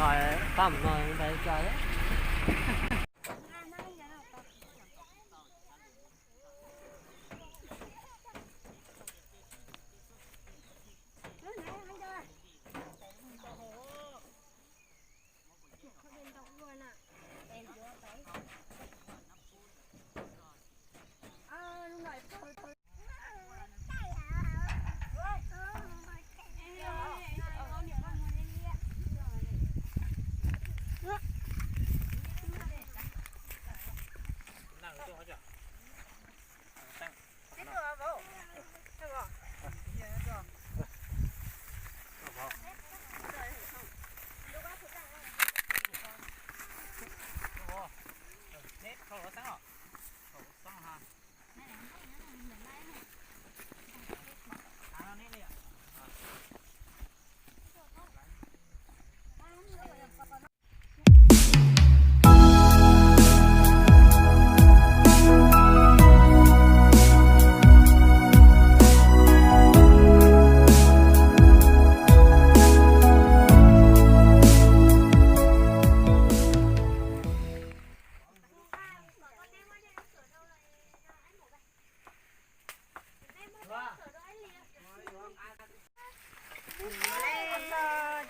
Pab mus no ntawd tso.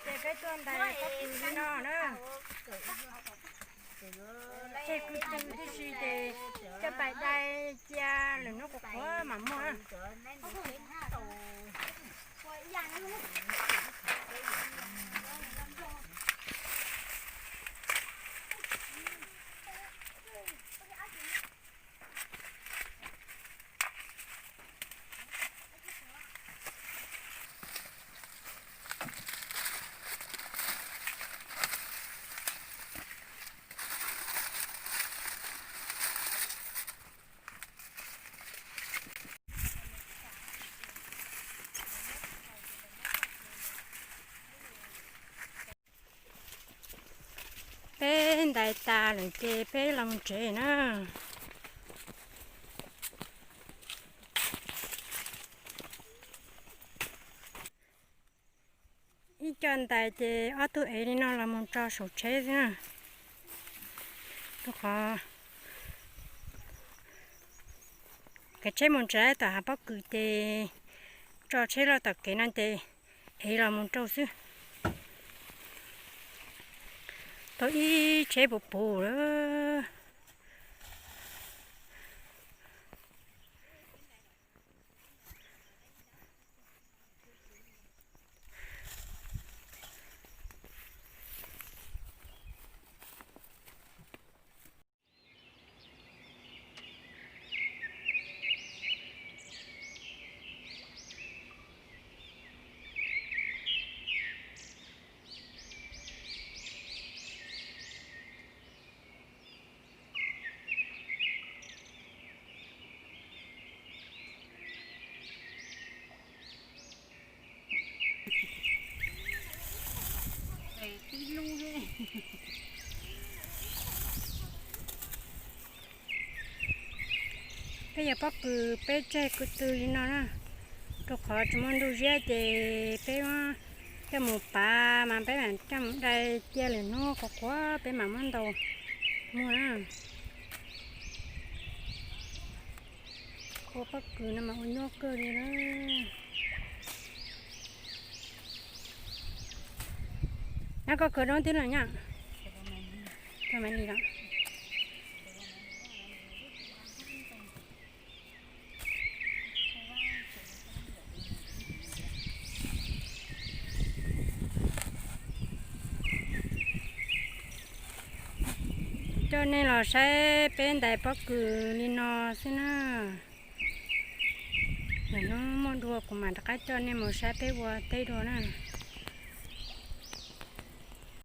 Ces peb tuaj ntais pob kws li no na. Tseg kwv tw tib si ces coj pais dai cia lwm hnub qhuav qhuav mam muag na. Peb ntais tas lawm ces peb los mus tsev na. Ib co ntais ces ob tug ev li no los mus tso saum tsheb xwb na. Rau qhov kev tsheb mus tsev tom hav pob kws ces tso tsheb loj tom kev no ces ev los mus rau xwb. Tau ib tsheb puv puv lawm. Peb yog pob kws peb tseg kwv tw li no na, rau qhov tsis muaj ntuj ziab ces peb coj mus pav mas peb mam coj mus dai cia lwm hnub qhuav qhuav peb mam muab ntaus muag na. Ua pob kws no mas ua nyuaj kawg li na. Nab koj khaws doob twb los nyaj. Khaws mas li los. Coj nej los saib peb ntais pob kws li no xwb na. Lwm hnub muaj dua kuv mam rov qab coj nej mus saib peb ua teb dua na.